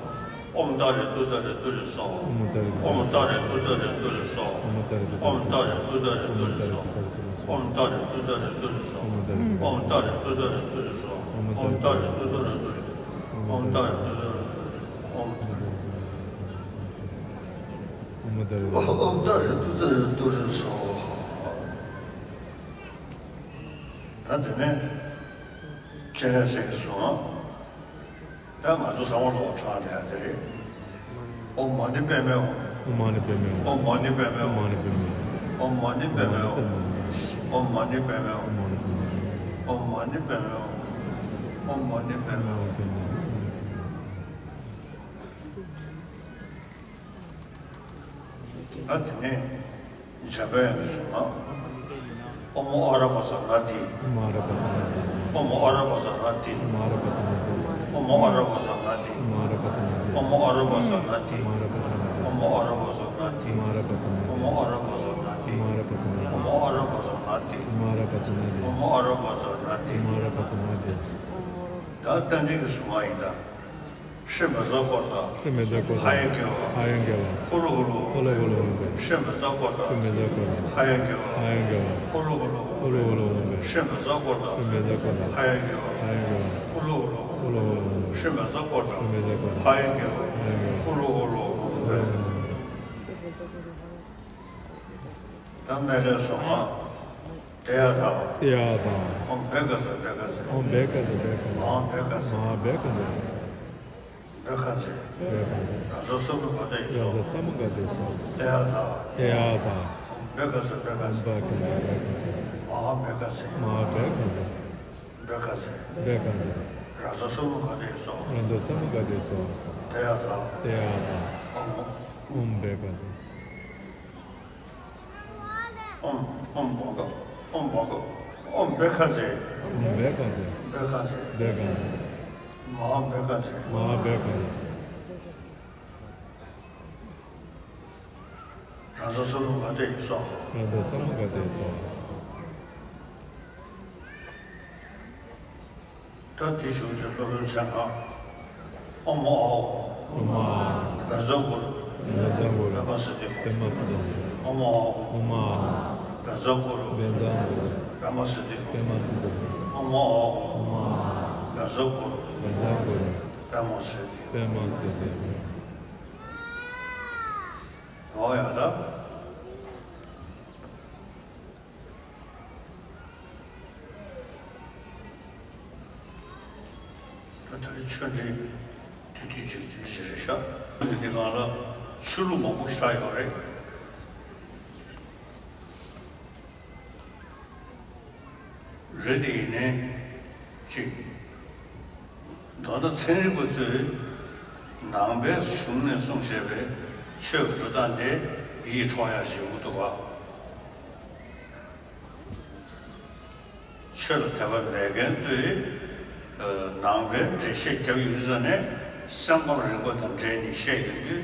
ཨོཾ་ཏཱ་རེ་ཏུཏྟཱ་རེ་ཏུ་རེ་སྭཱ་ཧཱ། ཨོཾ་ཏཱ་རེ་ཏུཏྟཱ་རེ་ཏུ་རེ་སྭཱ་ཧཱ། ཨོཾ་ཏཱ་རེ་ཏུཏྟཱ་རེ་ཏུ་རེ་སྭཱ་ཧཱ། ཨོཾ་ཏཱ་རེ་ཏུཏྟཱ་རེ་ཏུ་རེ་སྭཱ་ཧཱ། ཨོཾ་ཏཱ་རེ་ཏུཏྟཱ་རེ་ཏུ་རེ་སྭཱ་ཧཱ། ཨོཾ་ཏཱ་རེ་ཏུཏྟཱ་རེ་ཏུ་རེ་སྭཱ་ཧཱ། ཨོཾ་ཏཱ་རེ་ཏུཏྟཱ་རེ་ཏུ་རེ་སྭཱ་ཧཱ། ཨོཾ་ཏཱ་རེ་ཏུཏྟཱ་རེ་ཏུ་རེ་སྭཱ་ཧཱ། ད་དེ་ནས་སྤྱན་རས་གཟིགས་ཀྱི་གཟུངས། ད་ང་ཚོ་ཚང་མ་ལོག་ཁྲག་ལས་དེ་རེད། ཨོཾ་མ་ཎི་པདྨེ་ཧཱུྃ། ཨོཾ་མ་ཎི་པདྨེ་ཧཱུྃ། ཨོཾ་མ་ཎི་པདྨེ་ཧཱུྃ། ཨོཾ་མ་ཎི་པདྨེ་ཧཱུྃ། ཨོཾ་མ་ཎི་པདྨེ་ཧཱུྃ། ཨོཾ་མ་ཎི་པདྨེ་ཧཱུྃ། ཨོཾ་མ་ཎི་པདྨེ་ཧཱུྃ། ཨོཾ་མ་ཎི་པདྨེ་ཧཱུྃ། ཨ་དེ་ནས་འཇམ་དཔལ་དབྱངས་ཀྱི་གཟུངས་སྔགས། ཨོ་མོ་ཨ་ར་པ་ཙ་ན་དྷཱིཿ། ཨོ་མོ་ཨ་ར་པ་ཙ་ན་དྷཱིཿ། ཨོ་མོ་ཨ་ར་པ་ཙ་ན་དྷཱིཿ། ཨོ་མོ་ཨ་ར་པ་ཙ་ན་དྷཱིཿ། ཨོ་མོ་ཨ་ར་པ་ཙ་ན་དྷཱིཿ། ཨོ་མོ་ཨ་ར་པ་ཙ་ན་དྷཱིཿ། ཨོ་མོ་ཨ་ར་པ་ཙ་ན་དྷཱིཿ། ཨོ་མོ་ཨ་ར་པ་ཙ་ན་དྷཱིཿ། ཨོ་མོ་ཨ་ར་པ་ཙ་ན་དྷཱིཿ། ཨོ་མོ་ཨ་ར་པ་ཙ་ན་དྷཱིཿ། ཨོ་མོ་ཨ་ར་པ་ཙ་ན་དྷཱིཿ། ད་རྟ་མགྲིན་གྱི་གཟུངས་སྔགས་ཡིན་ད། ཧྲཱིཿ་མེ་ཛ་ཀོ་ཏ། ཧྲཱིཿ་མེ་ཛ་ཀོ་ཏ། ཧ་ཡ་ག་ཝ། ཧ་ཡ་ག་ཝ། ཧུ་ལུ་ཧུ་ལུ། ཧུ་ལུ་ཧུ་ལུ། ཧྲཱིཿ་མེ་ཛ་ཀོ་ཏ། ཧྲཱིཿ་མེ་ཛ་ཀོ་ཏ། ཧ་ཡ་ག་ཝ། ཧ་ཡ་ག་ཝ། ཧུ་ལུ་ཧུ་ལུ། ཨུ་ལུ་ཨུ་ལུ་འོང་བས། ཧྲེ་མེ་ཙ་ཀོ་ད། ཧྲེ་མེ་ཙ་ཀོ་ད། ཕ་ཡ་གི་བ། ཕ་ཡ་གི་བ། ཨུ་ལུ་ཨུ་ལུ། ཨུ་ལུ་ཨུ་ལུ། ཧྲེ་མེ་ཙ་ཀོ་ད། ཧྲེ་མེ་ཙ་ཀོ་ད། ཕ་ཡ་གི་བ། ཕ་ཡ་གི་བ། ཨུ་ལུ་ཨུ་ལུ། ཨུ་ལུ་ཨུ་ལུ། ད་མེ་ལེ་སོ་མ། ཏེ་ཡ་ད། ཏེ་ཡ་ད། ཨོཾ་བྷེ་ཀ་ཙི་བྷེ་ཀ་ཙི། ཨོཾ་བྷེ་ཀ་ཙི་བྷེ་ཀ་ཙི། མ་ཧཱ་བྷེ་ཀ་ཙི། མ་ཧཱ་བྷེ་ཀ་ཙི། བྷེ་ཁ་ཛེ། བྷེ་ཁ་ཛེ། རང་གཟུགས་གསུམ་ག་དེ་ཡི་སོགས། རང་གཟུགས་གསུམ་ག་དེ་ཡི་སོགས། ཏེ་ཡ་ད། ཏེ་ཡ་ད། ཨོཾ་བྷེ་ཁ་ཛེ་བྷེ་ཁ་ཛེ། བྷེ་ཁ་ཛེ་བྷེ་ཁ་ཛེ། མ་ཧཱ་བྷེ་ཁ་ཛེ། མ་ཧཱ་བྷེ་ཁ་ཛེ། བྷེ་ཁ་ཛེ། བྷེ་ཁ་ཛེ། རང་གཟུགས་གསུམ་ག་དེ་ཡི་སོགས། རང་གཟུགས་གསུམ་ག་དེ་ཡི་སོགས། ཏེ་ཡ་ད། ཏེ་ཡ་ད། ཨོཾ། ཨོཾ་བྷེ་ཁ་ཛེ། ཨོཾ། ཨོཾ་བྷ་ག། ཨོཾ་བྷ་ག། ཨོཾ་བྷེ་ཁ་ཛེ། ཨོཾ་བྷེ་ཁ་ཛེ། བྷེ་ཁ་ཛེ། བྷེ་ཁ་ཛེ། མ་ཧཱ་བྷེ་ཁ་ཛེ། མ་ཧཱ་བྷེ་ཁ་ཛེ། རང་གཟུགས་གསུམ་ག་དེ་ཡི་སོགས། རང་གཟུགས་གསུམ་ག་དེ་ཡི་སོགས། ད་དེ་ཞུ་རྒྱུ་སློབ་དཔོན་མཚན་གང་། ཨོཾ་ཨཱཿཧཱུྃ། ཨོཾ་ཨཱཿཧཱུྃ། བཛྲ་གུ་རུ། བཛྲ་གུ་རུ། པདྨ་སིདྡྷི་ཧཱུྃ། པདྨ་སིདྡྷི་ཧཱུྃ། ཨོཾ་ཨཱཿཧཱུྃ། ཨོཾ་ཨཱཿཧཱུྃ། བཛྲ་གུ་རུ། བཛྲ་གུ་རུ། པདྨ་སིདྡྷི་ཧཱུྃ། པདྨ་སིདྡྷི་ཧཱུྃ། ཨོཾ་ཨཱཿཧཱུྃ། ཨོཾ་ཨཱཿཧཱུྃ། བཛྲ་གུ་རུ། བཛྲ་གུ་རུ། པདྨ་སིདྡྷི་ཧཱུྃ། པདྨ་སིདྡྷི་ཧཱུྃ། འོ་ཡ་ད། ད་ལྟ་ཆོས་འབྲེལ་དེ་དུས་གཅིག་དེ་འདྲ་ཞིག་རེད་ཤག་དེ་སྒང་ལ་ཆོས་ལུགས་མང་པོ་ཞིག་ཆགས་ཡོད་རེད། རེད་དེ་ཡིན་ནའི་གཅིག་མདོར་ན་ཚན་རིག་པ་ཚོས་ནང་པའི་གཞུང་ནས་གསུངས་བཞག་པའི་ཆོས་ཀྱི་འགྲོ་སྟངས་དེ་ཡིད་འཕྲོག་ཡག་ཞིག་ཡོང་གི་འདུག་ག་ཆོས་ལ་དད་པ་མེད་མཁན་ཚོས་ནང་པའི་འགྲེལ་བཤད་རྒྱབ་ཡོང་དུས་ཙ་ནས་སེམས་ཁམས་རིག་པ་དང་འབྲེལ་ནས་བཤད་ཡོང་དུས་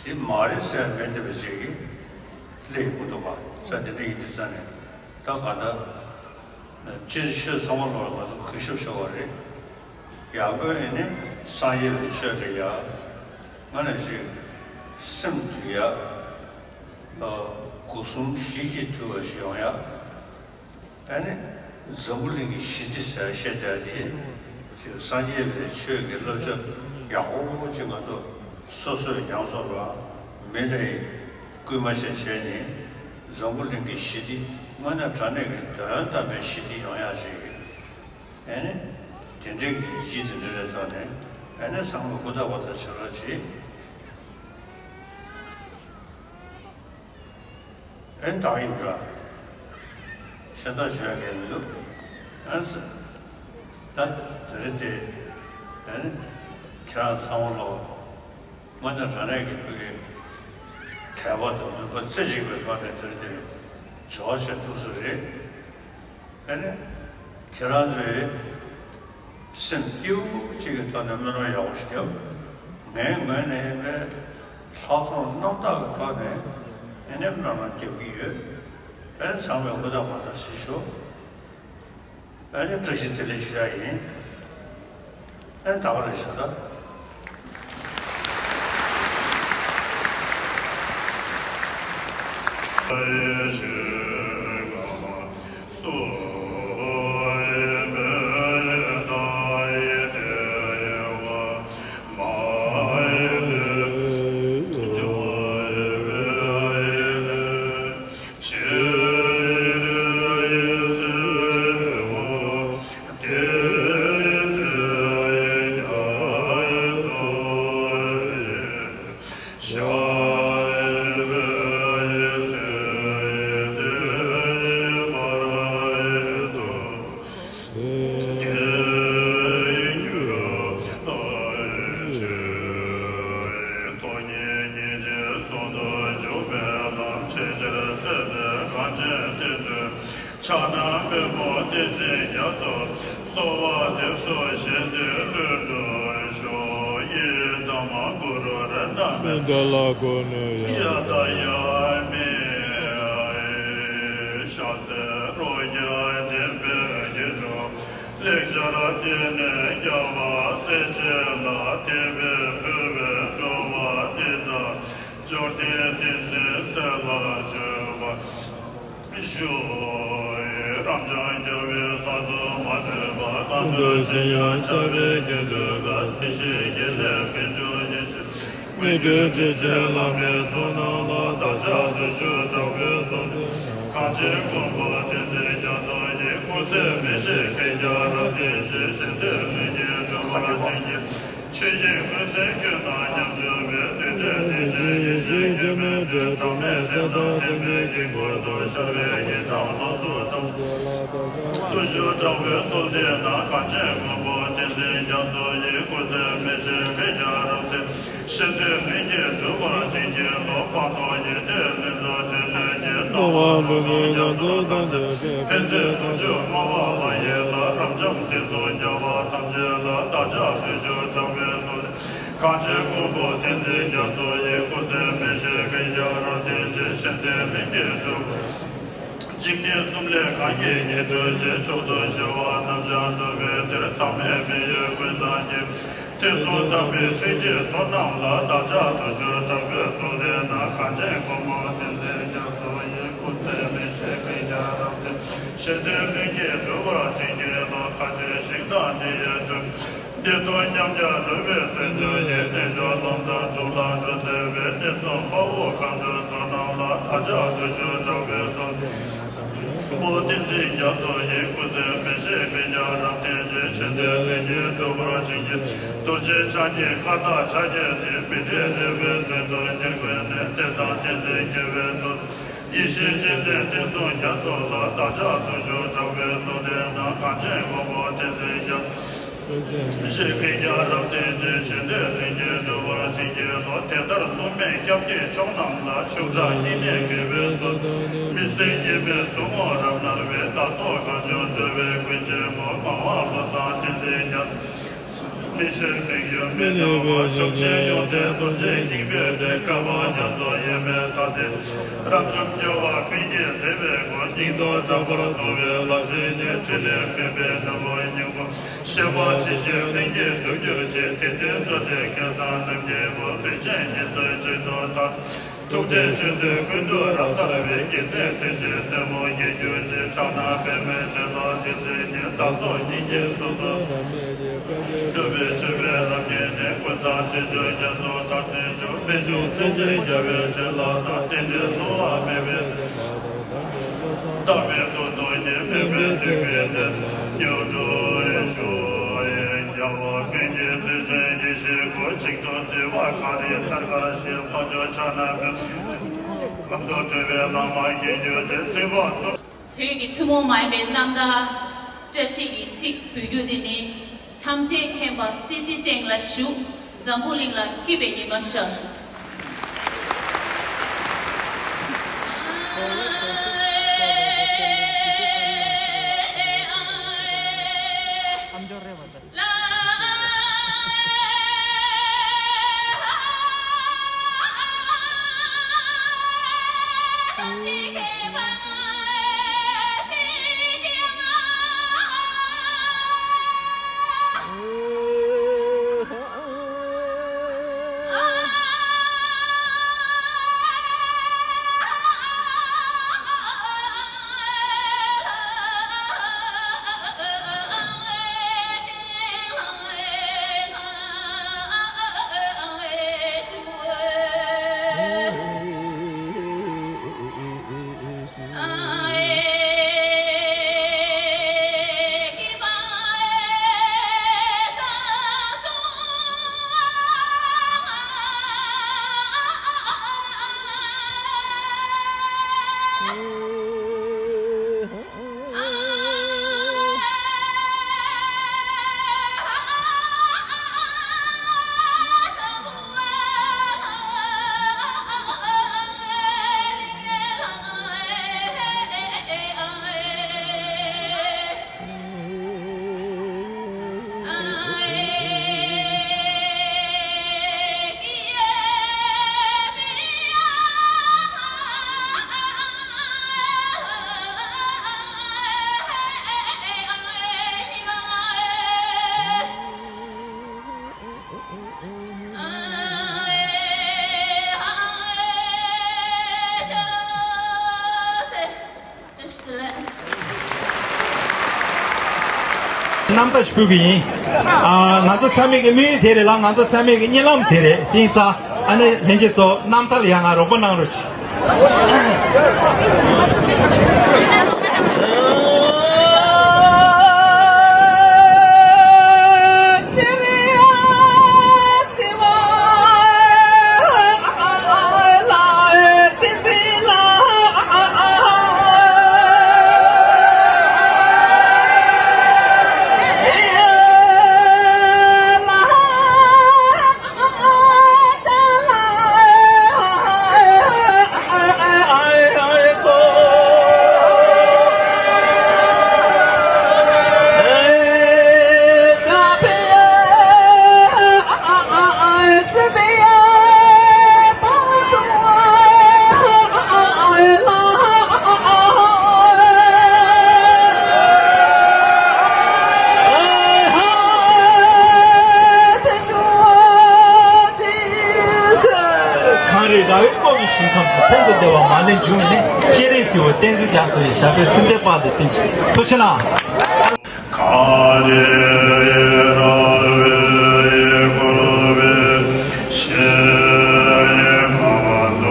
དེ་མ་རེད་ཟེར་མེད་བསྡད་པ་ཅིག་སླེབས་ཡོང་གི་འདུག་ག་ས་དེ་འདྲ་ཡིན་དུས་ཙ་ནས་ད་ག་འདྲ། སྤྱིར་ཆོས་ཚང་མ་ལོག་ལ་ང་ཚོ་གུས་ཞབས་ཞུ་བ་རེད། ཡག་པོ་ཡིན་ནི་སངས་རྒྱས་པའི་ཆོས་རེད་ཡ། ང་ནས་ཅིག་སེམས་དུལ་ཡ། སྒོ་གསུམ་ཞི་ཞིང་དུལ་བ་ཞིག་ཡོང་ཡ། ཨ་ནི་འཛམ་བུ་གླིང་གི་ཞི་བདེ་ཟེར་བཤད་བསྡད་དེ་ཅིག་སངས་རྒྱས་པའི་ཆོས་ཀྱི་བསླབ་བྱ་ཡག་པོ་ཅིག་ང་ཚོ་སོ་སོས་ཉམས་སོང་ལ་མི་ལ་ཡི་སྐུལ་མ་བྱས་བྱས་ནས་འཛམ་བུ་གླིང་གི་ཞི་བདེ་དངོས་གནས་དྲང་གནས་ཀྱི་དོན་དམ་པའི་ཞི་བདེ་ཡོང་ཡ་ཞིག་ཨེ་ནི། དེ་འདྲའི་གཞི་དེ་འདྲ་རེད་ཐོག་ནས་ཨེ་ནི་ཚང་མ་ཧུར་ཐག་པ་ཐག་བྱེད་རོགས་གྱིས། ཨེ་ནི་ད་ཡིན་འདྲ། གཞན་དག་ཞུ་ཡ་གང་ཡང་མི་འདུག་ཨེ་ནི་ཟེར། ད་དེ་རེད་དེ། ཨེ་ནི། ཁྱེད་རང་ཚང་མ་ལོ། དངོས་གནས་དྲང་གནས་ཀྱི་ཕ་གི་དད་པ་དང་ནུས་པ་རྩེ་གཅིག་པའི་ཐོག་ནས་དེར་དེར་བྱ་བ་བྱེད་ཐུབ་ས་རེད། ཨ་ནི་ཁྱེད་རང་ཚོའི་སེམས་སྐྱིད་པོ་གཅིག་གི་ཐོག་ནས་སྨོན་ལམ་ཡག་པོ་ཞིག་རྒྱབ། ངའི་ངོས་ནས་ཡིན་པའི་ལྷག་མཐོང་རྣམ་དག་གི་ཐོག་ནས་ཨ་ནི་སྨོན་ལམ་རྒྱབ་ཀྱི་ཡོད། ཨ་ནི་ཚང་མས་ཧུར་ཐག་མ་ཐག་བྱེད་ཤོག་ཨ་ནི་བཀྲ་ཤིས་བདེ་ལེགས་ཞུ་ཡ་ཡིན། ཨ་ནི་ད་ག་རེ་ཞུ་ད། ཕྱག་ན་པདྨོ་བདེ་ཆེན་རྒྱ་མཚོ། གསོལ་བ་འདེབས་སོ་གཞན་དོན་ལྷུན་གྲུབ་ཤོག་ཡི་དམ་གུ་རུ་རཏྣ་ནི་དེ་ལ་གོ་ནས་ཡ་ད་ཡ་མི་ཤ་ཚའི་རོ་རྒྱ་ལྡན་པའི་ཡིད་འཕྲོག་ལེགས་སྦྱར་སྡེ་སྣོད་རྒྱལ་བ་སྲས་བཅས་ལ་དད་པས་ཕུལ་བའི་སྤྲོ་བ་འདི་དག་འབྱོར་ལྡན་བསྟན་འཛིན་སྲས་ལ་བརྗོད་པ་ཞུ། དུ་ཕྱིན་ཡང་ཆགས་པའི་སྐྱོན་བྲལ་བ། སྲིད་ཞིའི་དགེ་ལེགས་ཕུན་ཚོགས་ཡེ་ཤེས། མི་མཐུན་དྲི་ཆེན་ལྷ་མིའི་ཚོགས་རྣམས་ལ། བདག་ཅག་བརྟུལ་ཞུགས་དྲག་པོས་གསོལ་ཏེ། གངས་ཅན་མགོན་པོ་བསྟན་འཛིན་རྒྱ་མཚོ་ཡི། སྐུ་ཚེ་མི་ཤིགས་བསྐལ་བརྒྱར་རབ་བརྟན་ཅིང་། གཞན་དོན་ལྷུན་གྱིས་འགྲུབ་པར་བྱིན་གྱིས། ཆོས་དབྱིངས་མུན་སེལ་ཀུན་ལ་ཉམས་བཅུག་པའི། རྡུལ་བྲལ་གཏེར་ཆེན་ཡེ་ཤེས་སྐྱེད་མོས་སྤྲིན། གྲངས་མེད་ལྷ་དང་བརྟན་པའི་དཀྱིལ་འཁོར་དུ། ཤར་བའི་ཡི་དམ་ལོངས་སུ་སྤྲུལ། བརྟུལ་ཞུགས་དྲག་པོས་གསོལ་འདེབས་ན། གངས་ཅན་མགོན་པོ་བསྟན་འཛིན་རྒྱ་མཚོ་ཡི། སྐུ་ཚེ་མི་ཤིགས་བསྐལ་བརྒྱར་རབ་བརྟན། གཞན་དོན་ལྷུན་གྱིས་འགྲུབ་པར་བྱིན་གྱིས་རློབས། སྤངས་རྟོགས་ཡོན་ཏན་ལྷུན་གྱིས་གྲུབ་པའི་ཉིད། སྣང་བ་ཕུང་པོའི་རྒྱ་མཚོ་དང་མཉམ་པའི། ཕན་མཛད་དུས་གཅིག་བསྔོ་བ་ལྷ་ཡི་ལྷ། རབ་འབྱམས་དེ་ཚོ་རྒྱལ་བ་ཐམས་ཅད་ལ། བདག་ཅག་བརྟུལ་ཞུགས་དྲག་པོས་གསོལ། གངས་ཅན་མགོན་པོ་བསྟན་འཛིན་རྒྱ་མཚོ་ཡི། སྐུ་ཚེ་མི་ཤིགས་བསྐལ་བརྒྱར་རབ་བརྟན་ཅིང་། གཞན་དོན་ལྷུན་གྱིས་འགྲུབ། འཇིག་རྟེན་གསུམ་ལས་གང་གིས་ཉེར་བསྒྲུབས་ཤིང་། མཆོག་ཏུ་གཞོལ་བ་རྣམས་ཀྱང་ཐོབ་པའི་དོན། མཚམས་མེད་མི་ཡུལ་ཀུན་བཟང་གི། དེ་གསུམ་དམ་པའི་ཆོས་ཀྱི་ཚོགས་རྣམས་ལ། བདག་ཅག་བརྟུལ་ཞུགས་དྲག་པོས་གསོལ་འདེབས་ན། གངས་ཅན་མགོན་པོ་བསྟན་འཛིན་རྒྱ་མཚོ་ཡི། སྐུ་ཚེ་མི་ཤིགས་བསྐལ་བརྒྱར་རབ་བརྟན། གཞན་དོན་ལྷུན་གྱིས་འགྲུབ་པར་བྱིན་གྱིས་རློབས། མཁའ་སྤྱོད་ཞིང་དང་དེ་ཡི་མཐུན། བདེ་སྟོང་ཉམས་བརྒྱ་རོལ་པའི་མཚན་མཆོག་ཡིན། རྣལ་འབྱོར་ལམ་བཟང་སྒྲུབ་ལ་འགྲོ་འཚོལ་བའི། གནས་གསུམ་དཔའ་བོ་མཁའ་འགྲོའི་ཚོགས་རྣམས་ལ། བདག་ཅག་བརྟུལ་ཞུགས་དྲག་པོས་གསོལ། མགོན་པོ་བསྟན་འཛིན་རྒྱ་མཚོ་ཡི། སྐུ་ཚེ་མི་ཤིགས་བསྐལ་བརྒྱར་རབ་བརྟན་ཅིང་། གཞན་དོན་ལྷུན་གྱིས་འགྲུབ་པར་བྱིན་གྱིས། རྡོ་རྗེ་འཆང་གི་མཁའ་ལྟར་ཕྱག་བརྒྱ་ནི། མི་འབྲལ་རེ་བའི་དོན་དུ་ཉེར་བསྐུལ་ནས། བསྟན་དང་བསྟན་འཛིན་དགེ་བའི་མཐུ། ཡེ་ཤེས་སྤྱན་ལྡན་བསྟན་སྲུང་རྒྱ་མཚོ་ལ། བདག་ཅག་བརྟུལ་ཞུགས་དྲག་པོས་གསོལ་འདེབས་ན། གངས་ཅན་མགོན་པོ་བསྟན་འཛིན་རྒྱ། མི་ཤིགས་བསྐལ་བརྒྱར་རབ་བརྟན་ཅིང་། གཞན་དོན་ལྷུན་གྱིས་འགྲུབ་པར་བྱིན་གྱིས་རློབས། དེ་ལྟར་བསླུ་མེད་སྐྱབས་ཀྱི་མཆོག་རྣམས་ལ། ཤུགས་དྲག་བསྙེན་གནས་དགེ་བའི་མཐུ། མི་བསྲུན་གཉིས་མེད་ཟུག་རྔུ་རབ་མནར་བའི། བདག་སོགས་གང་བྱུང་འགྲོ་བའི་ཀུན་སྤྱོད་པོ། མང་བ་བློ་བཟང་བསྟན་འཛིན་རྒྱ། མི་ཤེས་མི་འགྱུར་མི་སྣང་བ། ཤུགས་ཆེན་ཡོངས་བྲལ་རྡོ་རྗེ་སྙིང་པོའི་སྤྲིན། བསྐལ་པ་རྒྱ་མཚོ་དབྱེར་མེད་ཐ་དད། རབ་འབྱམས་རྒྱལ་བ་ཀུན་གྱིས་མཛེས་པའི་སྒོ། སྙིང་སྟོབས་དྲག་པོར་བཟུང་བའི་ལག་ཆོས་ནི། ཕྲིན་ལས་མུན་པའི་ནུབ་མོའི་སྙིང་པོ། ཤེས་པ་ཇི་བཞིན་ལྷུན་གྱིས་གྲུབ་གྱུར་ཅིག་དེ་དོན་རྩོད་ལྡན་སྐལ་བཟང་རྣམས་ཀྱི་བུ། ལུས་ཅན་ཉེར་འཚོའི་བཅུད་དུ་ཐར། ཐུབ་བསྟན་ཆོས་སྡེ་ཀུན་ཏུ་རབ་དར་བའི། དགེ་མཚན་སྲིད་ཞིའི་རྩེ་མོ་རྒྱས་གྱུར་ཅིག་ཕྱག་ན་པདྨོའི་བྱིན་རླབས་འདི་གཟིགས་ནས། བདག་སོགས་སྙིང་རྗེའི་གཟུགས་སུ། སྒྲུབ་པའི་མཆོད་པའི་ལམ་ཉེས་ནས། ཀུན་བཟང་རྗེས་འཇུག་རྒྱ་མཚོ་མཐར་ཐུག་ཞུ། རྨད་བྱུང་སེམས་ཅན་རྒྱལ་བའི་བྱིན་རླབས་དང་། རྟེན་འབྲེལ་བསླུ་བ་མེད་པའི། བདག་མེད་རྟོག་ཚོགས་ཉེས་མེད་པའི། ཐུགས་ཀྱི་རྟེན་མྱུར་འགྲུབ་ཞུ། རྒྱལ་བ་ཀུན་གྱི་བརྩེ་ཆེན་ཡེ་ཤེས་སྐུ། གཅིག་ཏུ་བསྡུས་པ་གངས་རིའི་ཐད་ཀར་ཞེས། འཕགས་མཆོག་ཕྱག་ན་པདྨོ། ལམ་དུ་སྤྲུལ་པའི་བླ་མ་དགྱེས་གྱུར་ཅིག་སྲིད་པ་གསུམ། བོད་ཀྱི་ཐུན་མོང་མ་ཡིན་པའི་རྣམ་ཐར་བཀྲ་ཤིས་ཀྱི་ཚིག་འབུལ་རྒྱུ་འདི་ནི། ཐམས་ཅད་མཁྱེན་པ་གསེར་ཁྲིའི་སྟེང་ལ་བཞུགས། འཛམ་བུ་གླིང་ལ་སྐྱིད་པའི་ཉི་མ་ཤར། རྣམ་ཐར་ཞིག་ཕུལ་གི་ཡིན། ཨ། ང་ཚོ་ཚང་མས་ཀྱི་དམིགས་ཡུལ་དེ་རེད་ལ། ང་ཚོ་ཚང་མས་ཀྱི་གཉིད་ལམ་དེ་རེད། དེ་ཡིན་ཙང་ཨ་ནི་ལྷན་རྒྱས་ཚོ་རྣམ་ཐར་ལ་ཡང་ང་རོགས་པ་གནང་རོགས་ཞེས། གངས་རི་ར་བས་བསྐོར་བའི་ཞིང་ཁམས་སུ། ཕན་དང་བདེ་བ་མ་ལུས་འབྱུང་བའི་གནས། སྤྱན་རས་གཟིགས་དབང་བསྟན་འཛིན་རྒྱ་མཚོ་ཡི། ཞབས་པད་སྲིད་མཐའི་བར་དུ་བརྟན་ཅིང་། ཐུགས་ཆེ་གནང་། གངས་རི་ར་བས་བསྐོར་བའི་ཞིང་ཁམས་སུ། ཕན་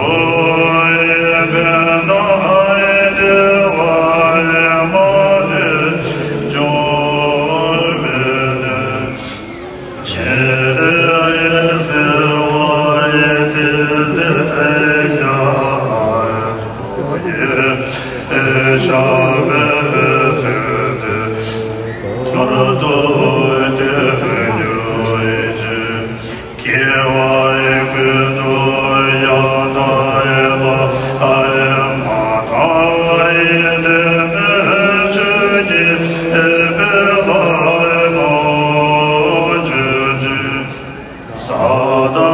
དང་བདེ་བ་མ་ལུས་འབྱུང་བའི་གནས། སྤྱན་རས་གཟིགས་དབང་བསྟན་འཛིན་རྒྱ་མཚོ་ཡི། ཞབས་པད་སྲིད་མཐའི་བར་དུ་བརྟན་གྱུར་ཅིག། སྐྱེ་བ་ཀུན་ཏུ་ཡང་དག་པར་མ་དག་པའི་དྲན་པས་ཆོས་ཀྱི་དཔལ་ལ་བསྔོ་བརྗོད་ཅིང་། ས་དང་